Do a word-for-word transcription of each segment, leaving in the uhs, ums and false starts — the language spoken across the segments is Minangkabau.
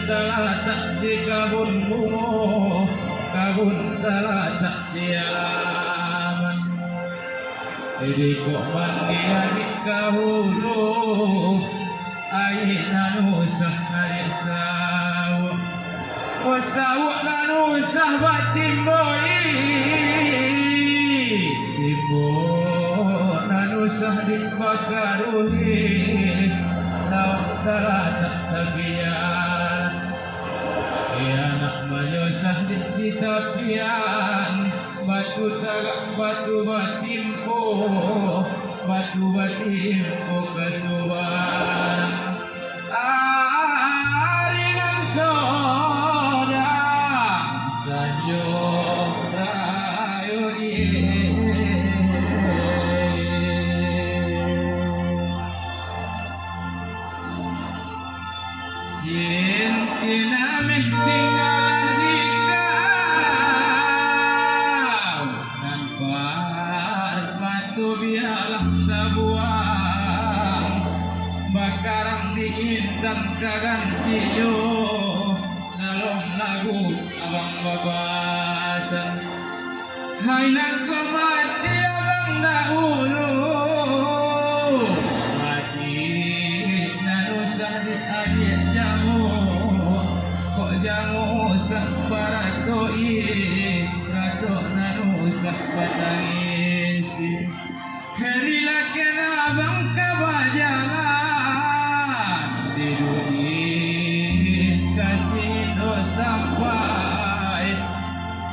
Talatak di kabun bungo, kabun talatak di alaman. Jadi kok mandi adik ka hulu, aia nan usah adik sawuk. Kok sawuk nan usah batimboi, timbok nan usah dibakaruhi, sawuk talatak tapian. Anak manyusah di, di tapian, batu tagak, batu batimpo, batu batimpo kasuban. Ari nan sodang sanjo rayo di. Cintin ameh tinggalah di kau, nan parmatu bialah tabuang, bakarang di intan ka ganti jo, dalam lagu abang babasan. Hai nan ka mati abang dahulu, mati nan usah diadiak jamu, kok jamu usah baratok-i, ratok nan usah batangisi. Harilah kena bangka bajalan, di dunia kasih dosa sampai,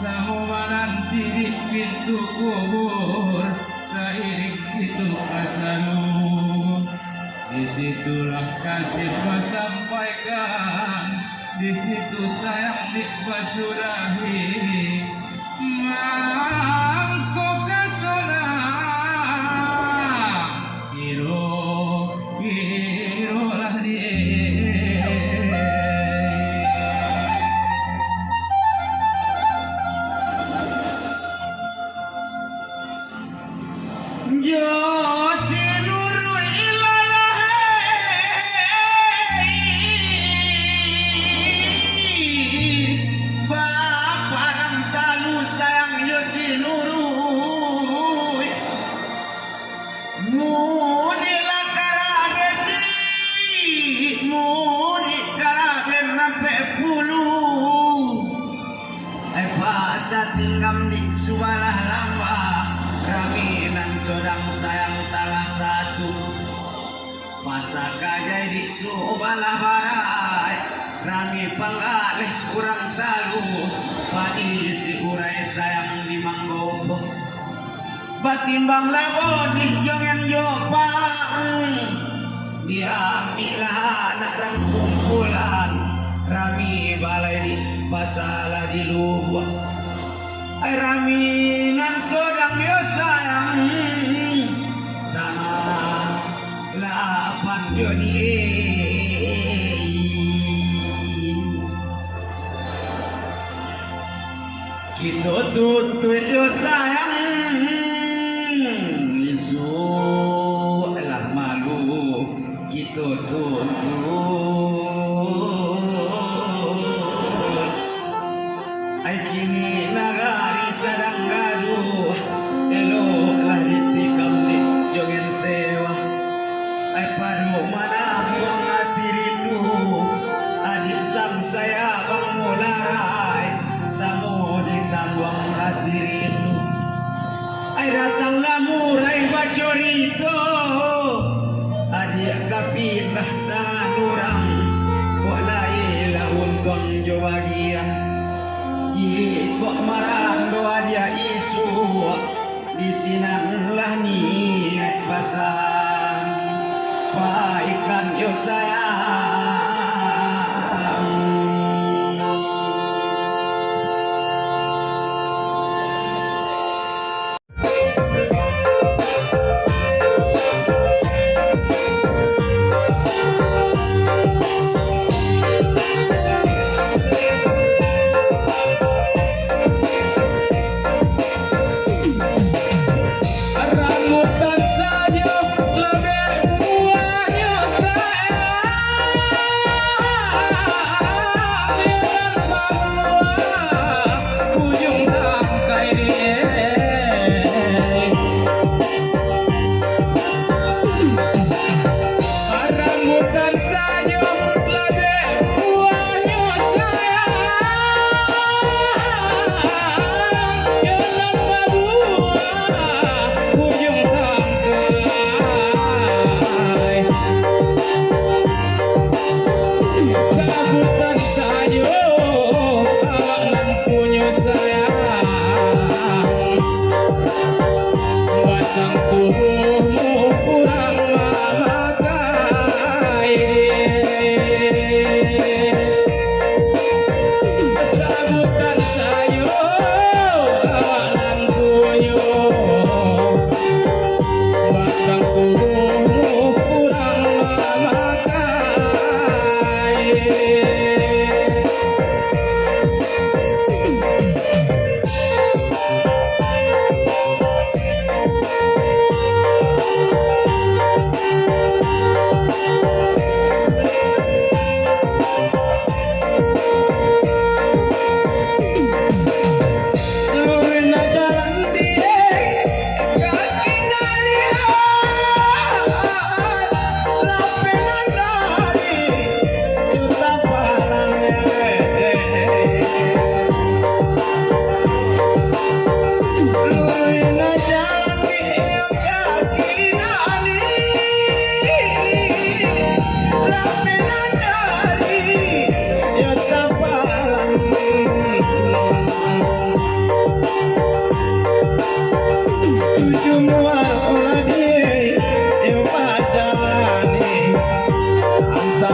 samo mananti di pintu kubur, sairing itu kasalu. Di situlah kasih basampaikan, di situ sayang dibasudahi. Mangko ka sonang, kiro, kiro lah di. Jo si Nurul ilalah, baparang talu sayang jo si Nurul. Mudik lah karaden di, mudik karaden ampek puluh. Ai, pasatinggam di subalah lambah, rami nan sodang sayang talah satu. Pasakajai di subalah barai, rami panggaleh urang talu, padi si urai sayang di manggopo. Batimbang lah bodih jo ngen jo pang, diambiaklah anak rang kumpulan, rami balai di pasalah di lubuak. Ai, rami nan sodang yo sayang, tangah lapan jo ni. Kito tutuik yo sayang, isuak lah malu kito tuntut. Ai kini nagari sadang gaduah, eloklah ditikam di jo ngen sewa. Ai pado manambuang ati rindu, adik sangsaya bang mularai, samo ditambuang ati rindu. Ai datanglah murai bacorito, adiak ka pindah tangan urang, kok lai lah untuang jo bagian. Jikok marando adiak isuak, di sinan lah niaik pasan, paikan yo sayang. Rambutan sajo labek buahnyo sayang.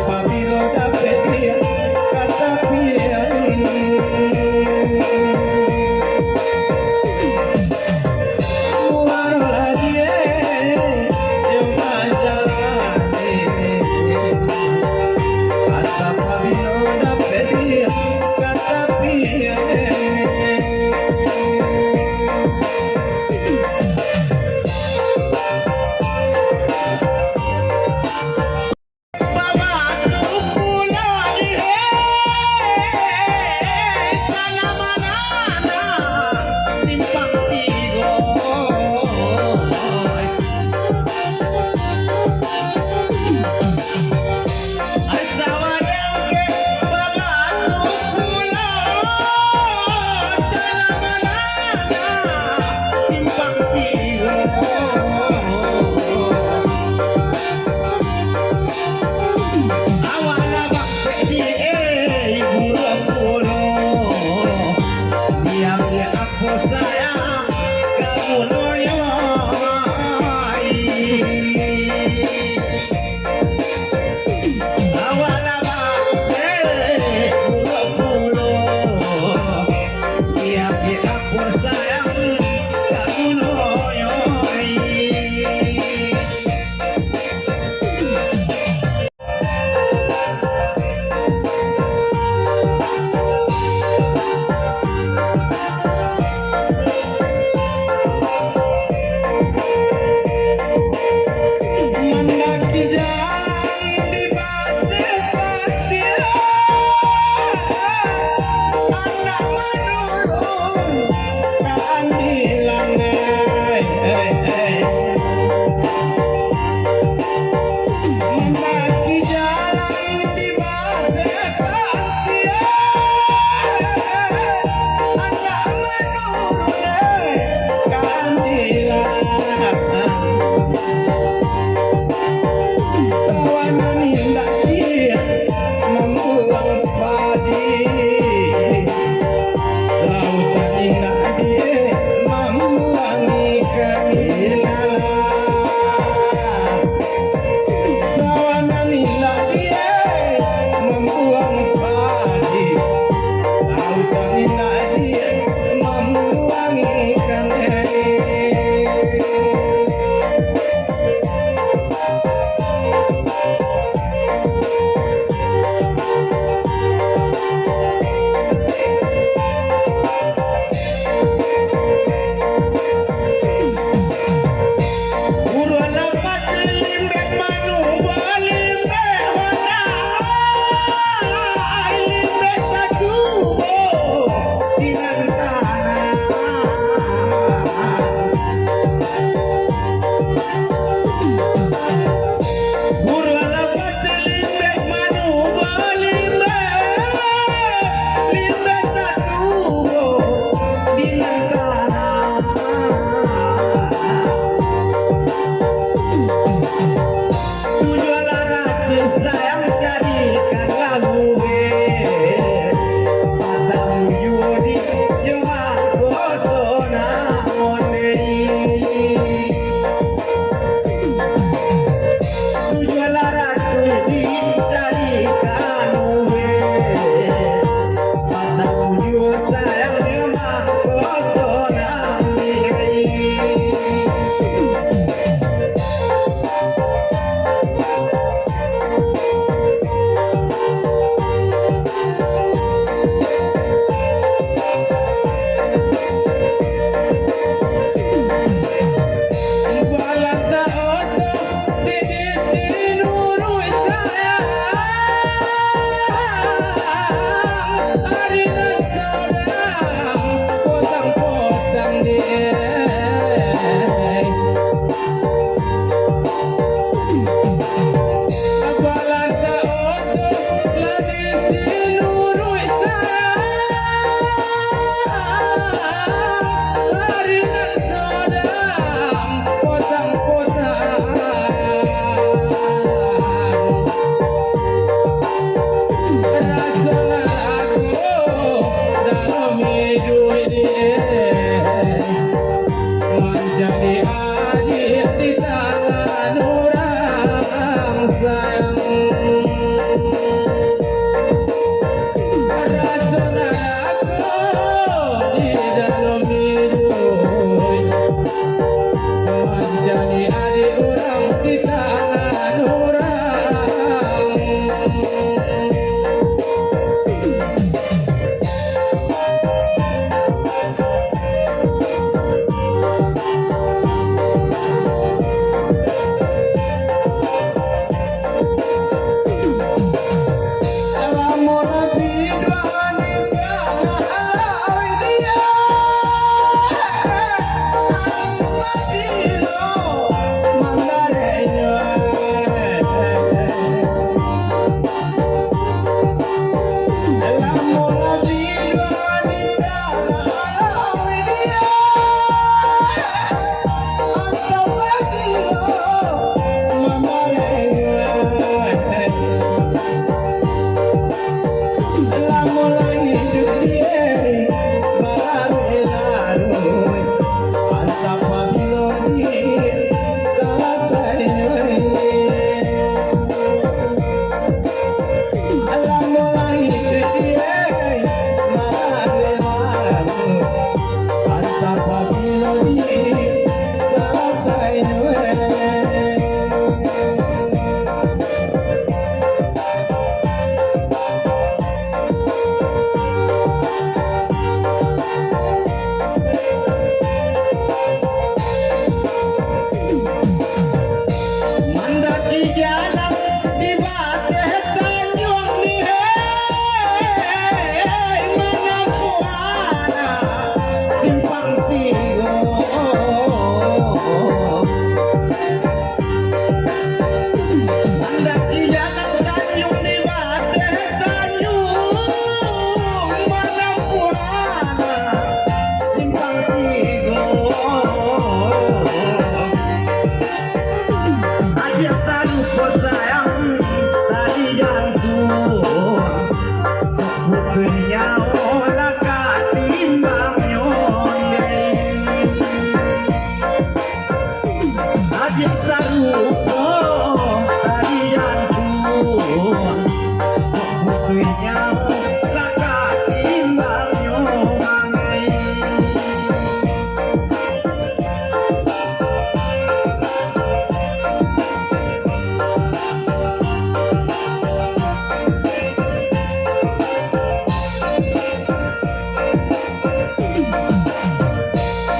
Pabilo dapek di ka tapian, muarolah die, yo manjalani. Asa pabilo dapek di ka tapian.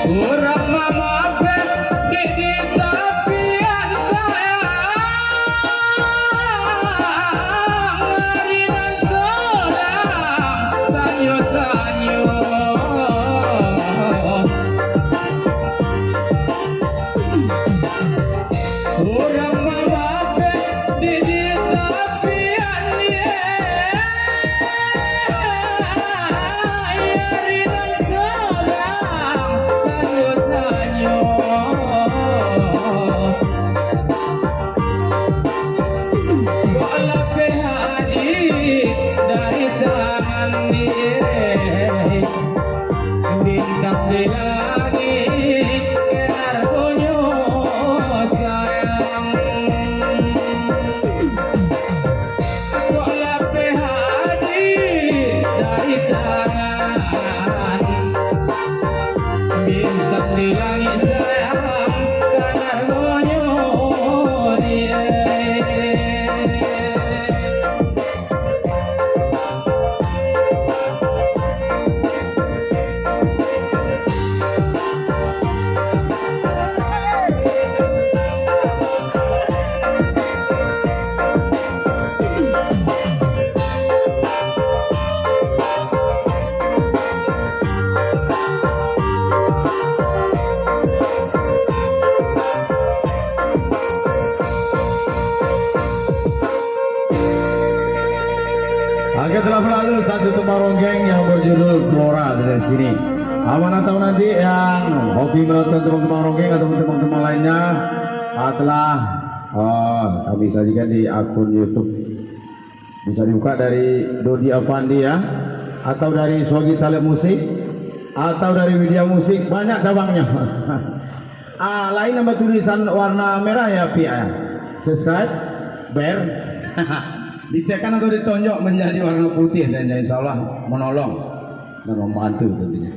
Urang mamapeh di, di tapian sayang, ari nan sadang sanyo-sanyo. Urang mamapeh di, di tapian, ye. Ari nan sadang sanyo-sanyo. Kok lapeh adi dari tangan, ye. Bintang di langik, kenarbonyo sayang. Kok lapeh adi dari tangan, bintang di langik sayang, kenarbonyo di. Oke, telah berlalu satu tembang ronggeng yang berjudul Flora dari sini. Aman atau nanti yang hobi menonton tembang-tembang ronggeng atau tembang-tembang lainnya, ah, telah, ah, kami sajikan di akun YouTube. Bisa dibuka dari Dodi Avandi, ya, atau dari Suwagi Talent Musik, atau dari Widya Musik, banyak cabangnya. Ah, lain nambah tulisan warna merah ya, Pi, ya. Subscribe, ber. Ditekan atau ditonjok menjadi warna putih, dan insya Allah menolong dan membantu tentunya.